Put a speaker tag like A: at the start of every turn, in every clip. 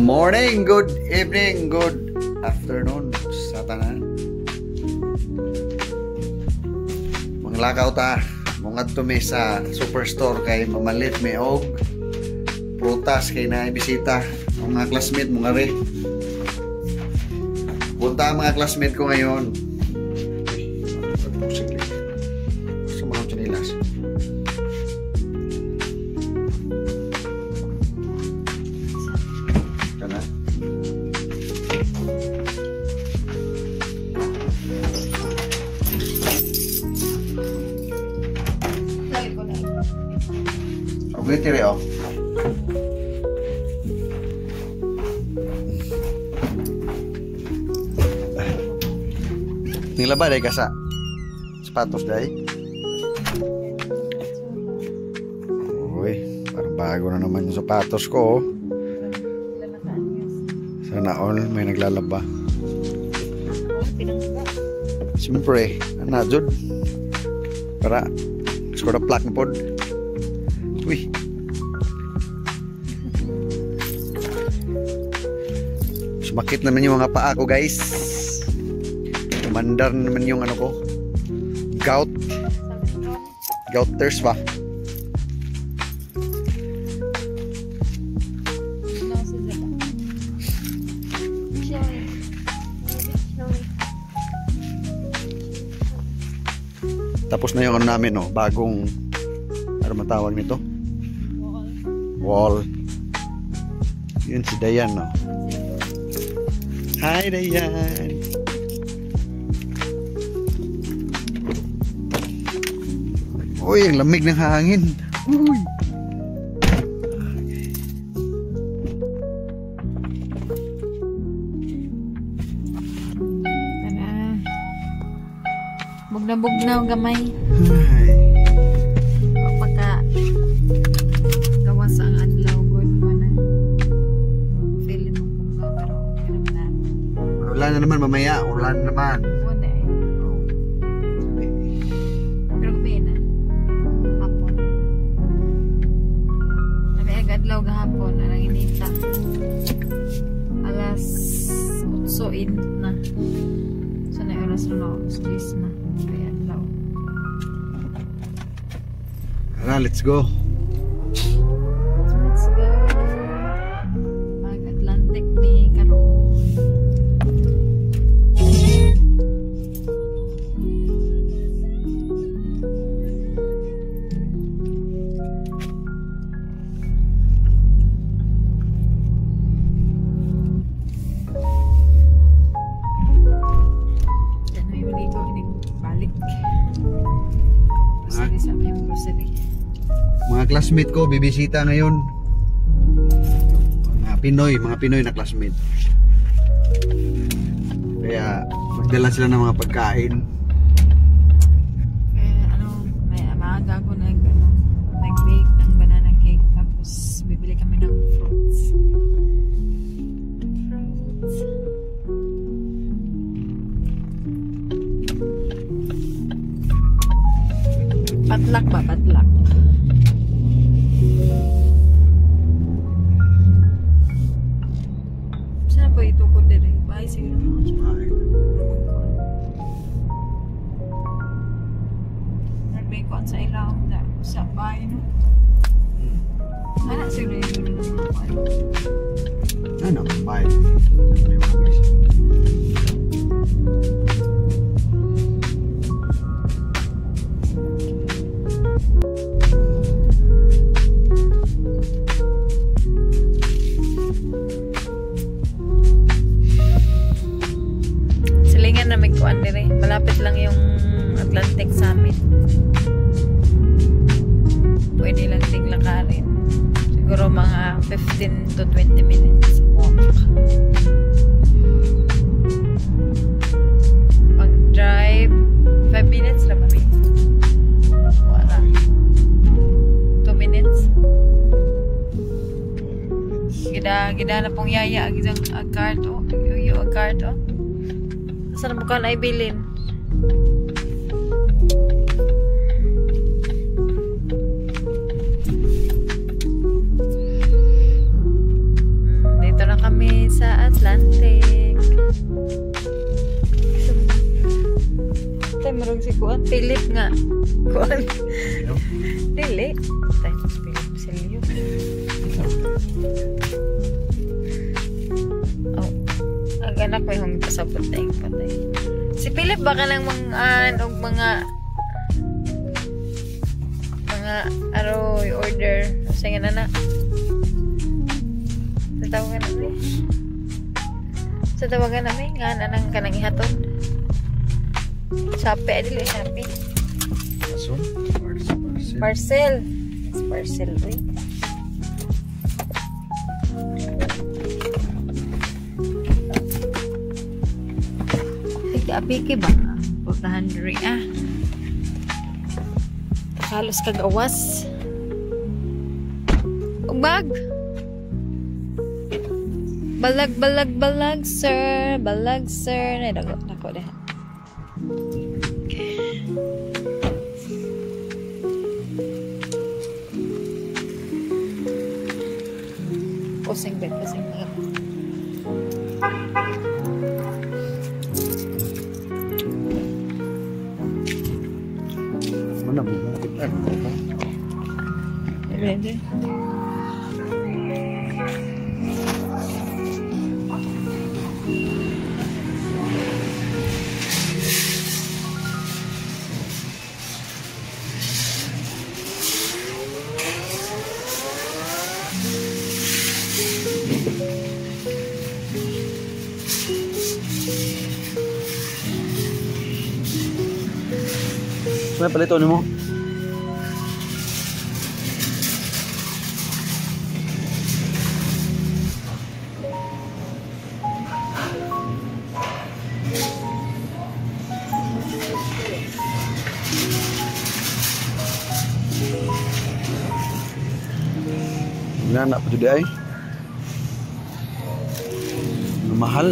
A: Morning, good evening, good afternoon sa tanan. Manglakaw ta, mangadto mi sa superstore kay mamalit mi og prutas kay naay bisita ang mga classmate mo nga rin. Punta ang mga classmate ko ngayon. Sa mga tsinelas. Kana. Okay, tire oh. Nilaba day ka sa sapatos day. Uy, parang bago na naman yung sapatos ko. Oh. Sana all may naglalaba. Siyempre, ana jud. Para score na plak na pod. Uy. Sumakit naman yung mga paa ko, guys. Tumandar naman yung ano ko. Gout. Gouters ba? Tapos na yung ano namin, no? Bagong, ano matawag nito? Wall. Wall. Yun si Dayan, no? Hi, Dayan! Uy, ang lamig ng hangin. Uy!
B: Tara. Bugna-bugnaw gamay.
A: Ay.
B: Pagka gawas ang adlaw good mo na. Feeling mo bugnaw pero okay naman na.
A: Ulan na naman mamaya, ulan na naman.
B: Wala eh. Pero gabi na. Hapon. Sabi ag adlaw gahapon anang inita. Alas 8 init na. So na oras na alas 10 na. Kaya adlaw.
A: Tara, let's go.
B: Let's go. Mag-Atlantic ni karon. Diyan ay maligo inig balik. Grocery sa aming grocery.
A: Mga classmate ko bibisita ngayon. Mga Pinoy na classmate. Kaya magdala sila ng mga pagkain.
B: Kaya ano, may maaga ako nag-bake ng banana cake tapos bibili kami ng fruits. Fruits. Patlak ba? Patlak. Saan po itukod dire? Bahay siguro na siya. May kuan sa ilaw sa bahay, no? Ano siguro yung dulo ng mga kuan?
A: Ano? Bahay. May mga mesa.
B: Silingan na may kuan dire. Malapit lang yung Atlantic Summit. Pwede lang ding lakarin. Siguro mga 15 to 20 minutes walk. Pag drive, 5 minutes na ba? Wala. 2 minutes. Gida na pong yaya ang isang cart oh. Yuyo ang cart oh. Saan mo ka naibilin? Dito na kami. Atlantic. Tay, marong si Kuan. Philip nga. Kuan. Dili. Tay, Philip Silio. Oh. Ang anak may humipasabot na yung patay. Si Philip baka nang mga og mga aroy order sa nga na sa tawagan namin. Sa tawagan namin nga anang kanang ihatod. Shopee, dili Shopee.
A: Asun? Parcel.
B: Parcel. It's parcel, uy. Apiki ba? Puntahan diri ah. Halos kagawas. Bag. Balag, balag, balag, sir. Balag, sir. Nay, dago. Nako, deha. Okay. Pusing, bed. Pusing.
A: Mana mo? Ano?
B: Ready?
A: May palito nimo? Nana pa jud ay. Mahal.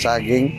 A: Saging.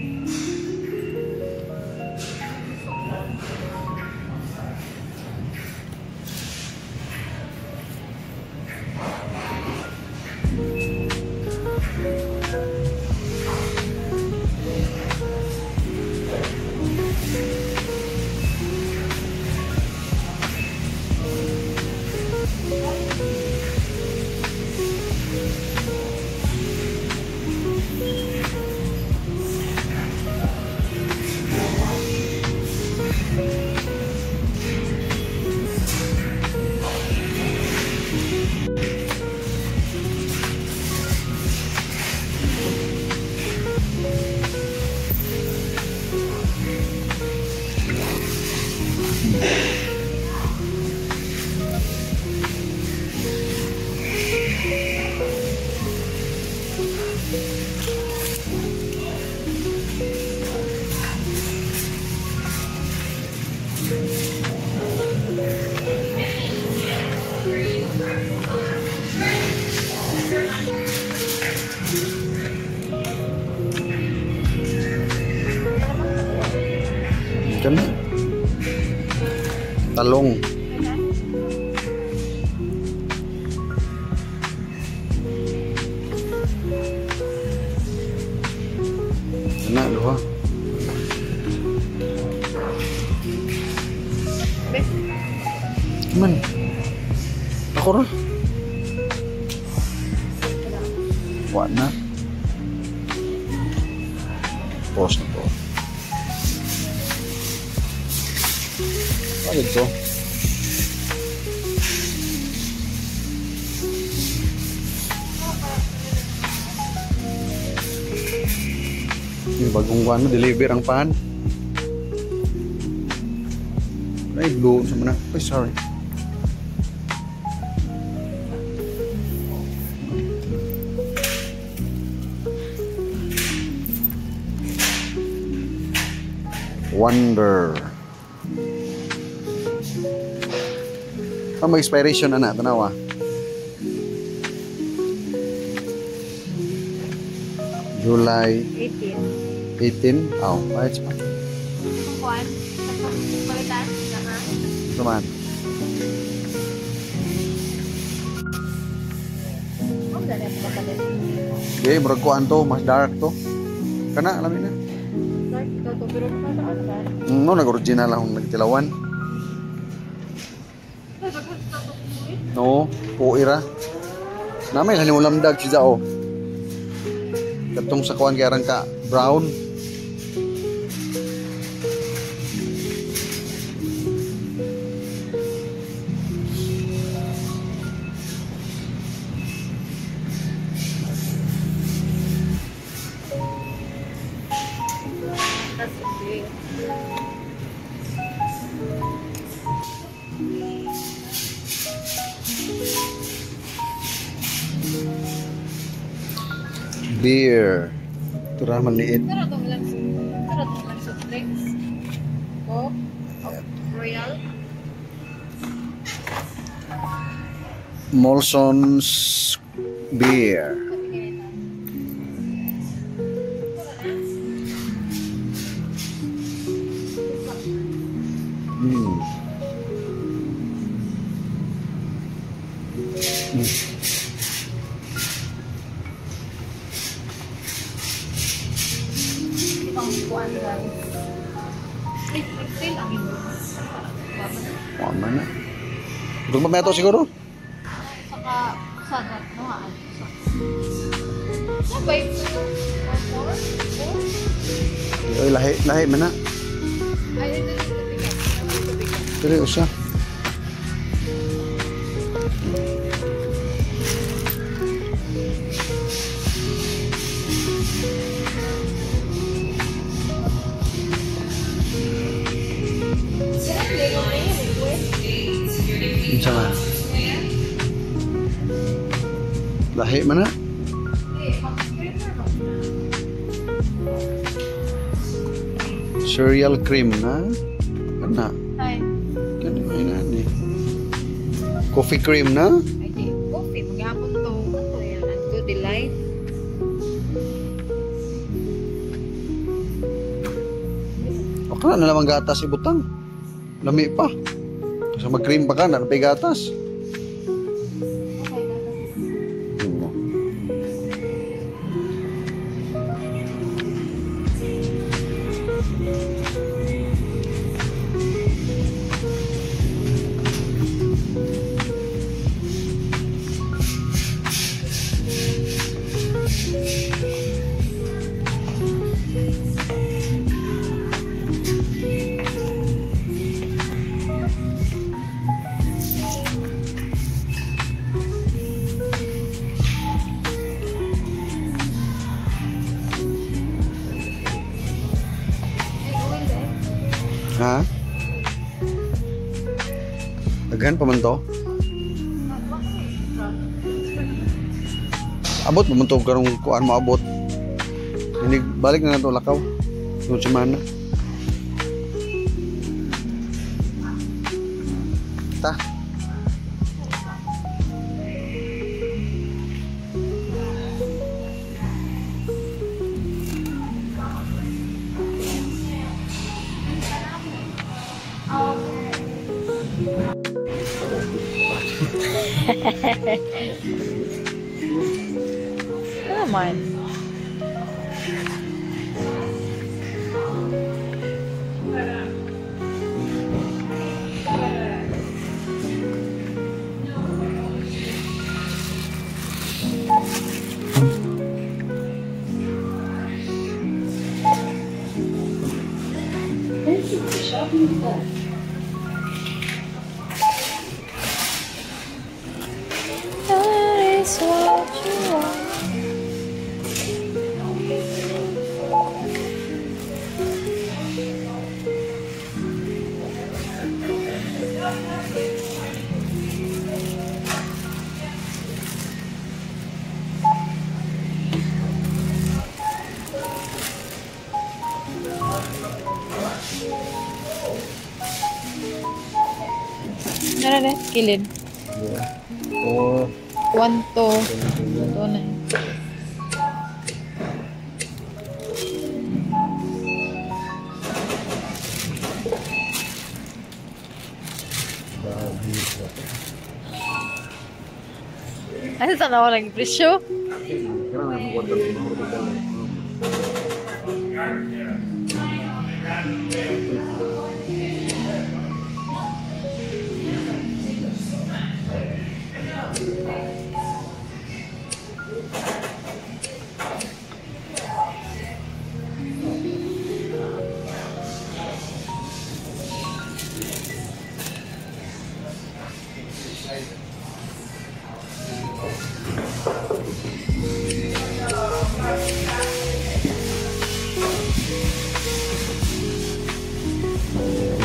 A: Diyan na. Talong. Na, duha. Man. Ako ra. Wa na. Pause na to. Ano ito? Yung bagong one, deliver ang pan. Ay, blue. Sama na. Ay, sorry. Wonder. Ang mag-expiration ana, tanawa. July
B: 18.
A: 18. Oh, right pa.
B: Kuan. Palitan.
A: Tuman. Okay, murag kuan to, mas dark to. Kana, alam na.
B: Dark ito to, pero nasa
A: No, nag-original akong nagtilawan. No, puira. Namay lang yung lamdag si Zao. Katong sa kuan kay arang ka brown. Beer. Ito ra maliit.
B: Pero itong lang soft drinks. Coke, Royal.
A: Molson's beer. Wala na. Itong pa ito siguro?
B: Saka, sagat, no? Sabay, 4, 4?
A: Ay, lahi, lahi man na.
B: Ay, ito, ito, ito,
A: Dili, usa. Unsa man? Lahi man na. Cereal cream na. Kana.
B: Ay.
A: Kani may na ni. Coffee cream na.
B: Ay di, coffee maghapon to. Ano yan? Ang good delight.
A: Okay na naman gatas ibutang. Lami pa. Kasi mag-cream pa ka, na pay gatas.
B: Okay, gatas.
A: Ha? Daghan pa man to? Abot pa man to karong kuan moabot. Hindi balik na nato lakaw. Tungod semana. Ta.
B: Ano man?
C: Thank you for shopping with us.
B: That is what you want. Nara na, kilid.
A: Yeah. 4,
B: 1, 2, 2, 9. Ano sa nawa lang presyo?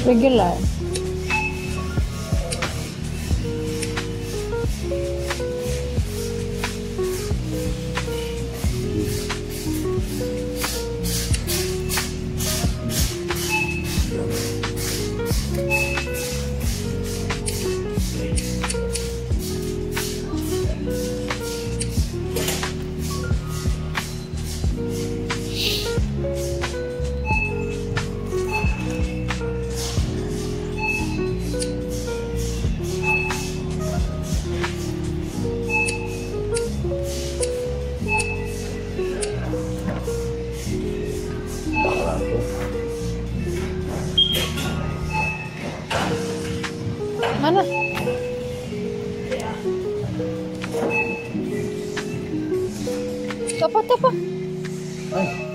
B: Regular. Mana? Tapa, tapa.
A: Ay.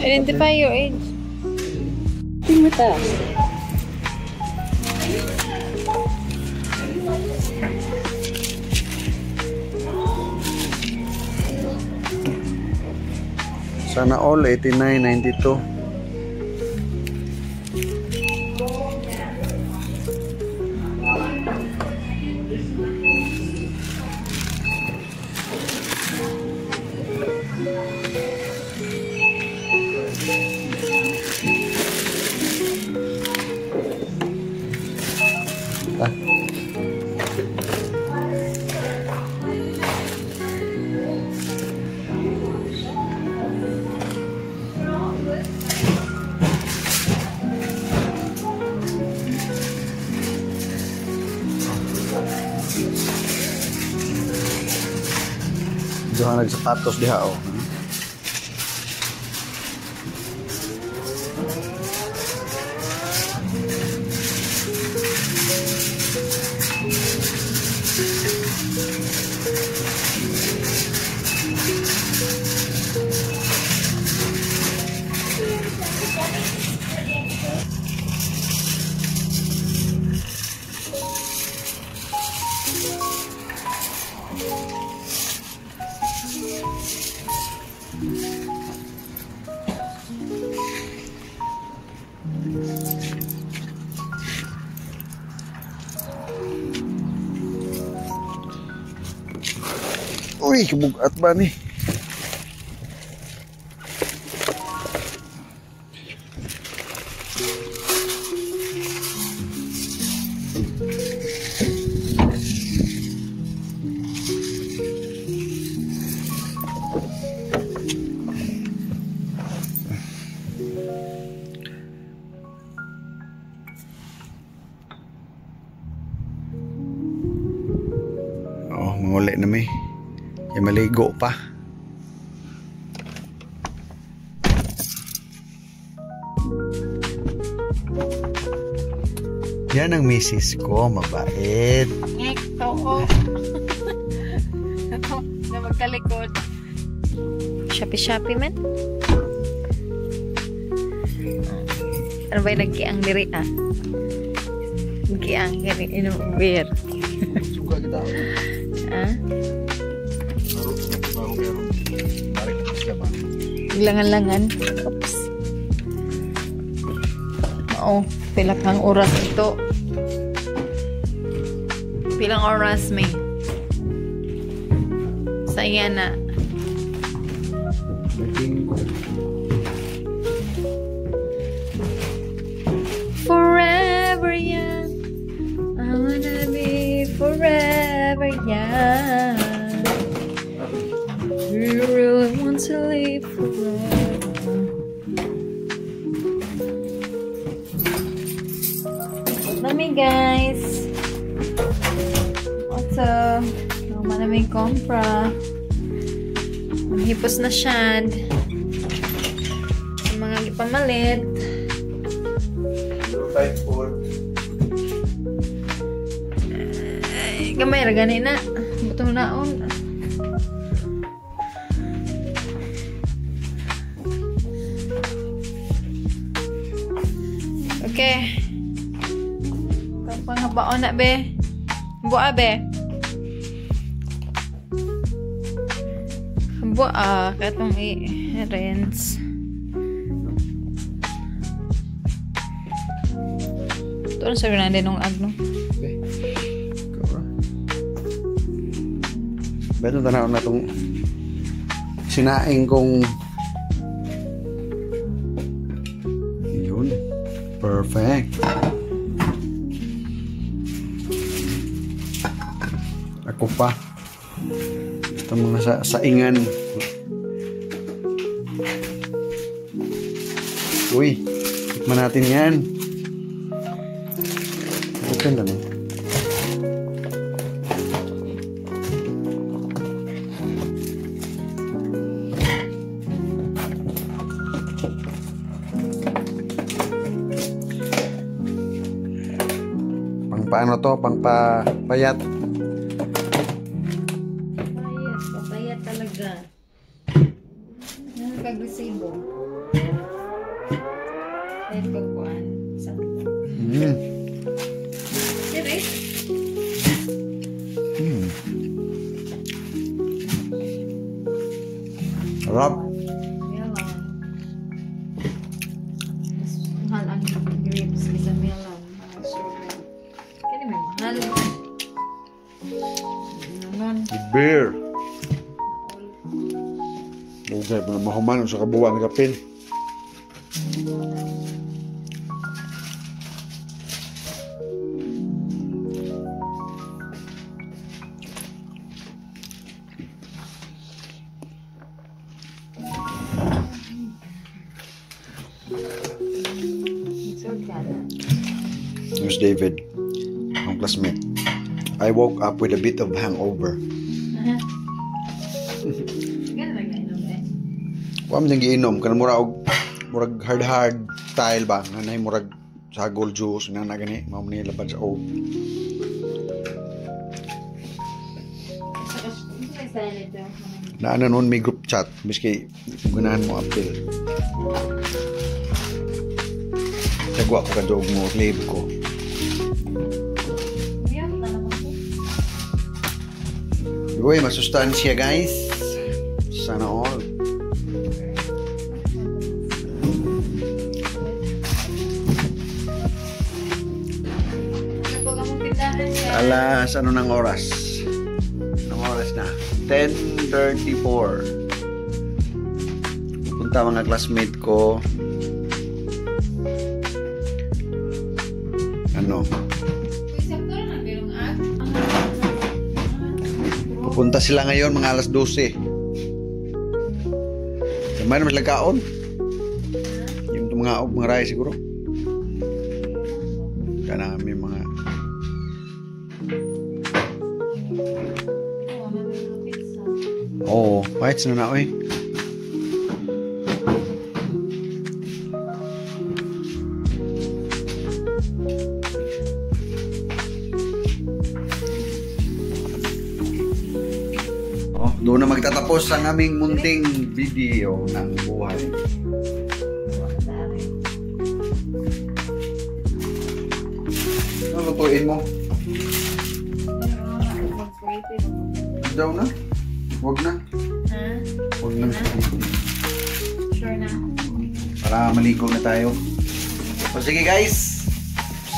B: Identify your age.
C: With us.
A: Sana all 89, 92. Duha nagsapatos diha oh. Uy, bugat ba ni? Oh, manguli na mi. Kaya maligo pa. Yan ang misis ko, mabait.
B: Ngek, too. Na magkalikod. Shopee-shopee man. Ano ba yung nagkiang diri ah? Nagkiang gani inom beer.
A: Suga kita.
B: Ah?
A: Balik siya ba?
B: Langan-langan. Oops. Oo, pila kang oras ito. Pilang oras may. Sa iya na. Forever young. I wanna be forever young. Do you really want to live forever? Nami guys. What's up? Manaming compra. Manghipos na siya. Sa mga gipamalit. Ay, gamay ra gani na. Butong naon. Okay. Panghabaon na be. Buа be. Buа katong i-rinse. Tuon sa grande nung agno.
A: Okay. Kabra. Beto tanaw na tong sinaing kong yun. Perfect. Ako pa. Itong mga saingan. Uy, tikman natin yan. Open na eh. Pang paano to? Pang payat.
B: Payat talaga. Nagkagresibo. Payat kagkuan. Siri?
A: Sarap.
B: Melon. Mas mahal ang grapes kaysa melon. Strawberry. Kaya may mahal. Nanon.
A: Beer. Okay, mahuman sa kabuuan ng kapil. Here's David, ang classmate. I woke up with a bit of hangover. Wa man jang giinom kanang murag hard style ba nanay murag sagol juice nga na gani mao man ni laban sa og. Naana noon may group chat miski kung ganahan mo appeal. Tagwa ko kadog mo leave ko. Uy, masustansya guys. Sana all. Alas, ano ng oras? Anong oras na? 10:34. Pupunta mga classmate ko. Ano? Pupunta sila ngayon mga alas 12. Kamay naman sila kaon. Yung mga ray siguro. Kaya may mga oo, whites na na oy. Oh. Doon na magtatapos ang aming munting video ng buhay.
B: Wala rin.
A: Ano lutuin mo?
B: Mag-spaghetti.
A: Daw na? Wag na.
B: Ha?
A: Wag na spaghetti.
B: Sure na.
A: Para maligo na tayo. So sige, guys.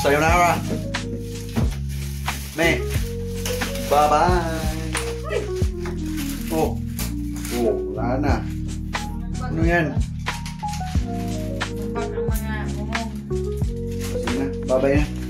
A: Sayonara. Me. Bye-bye. Oh. Oh, wala na. Ano yan?
B: Pag ang mga umog.
A: Sige na. Bye-bye na.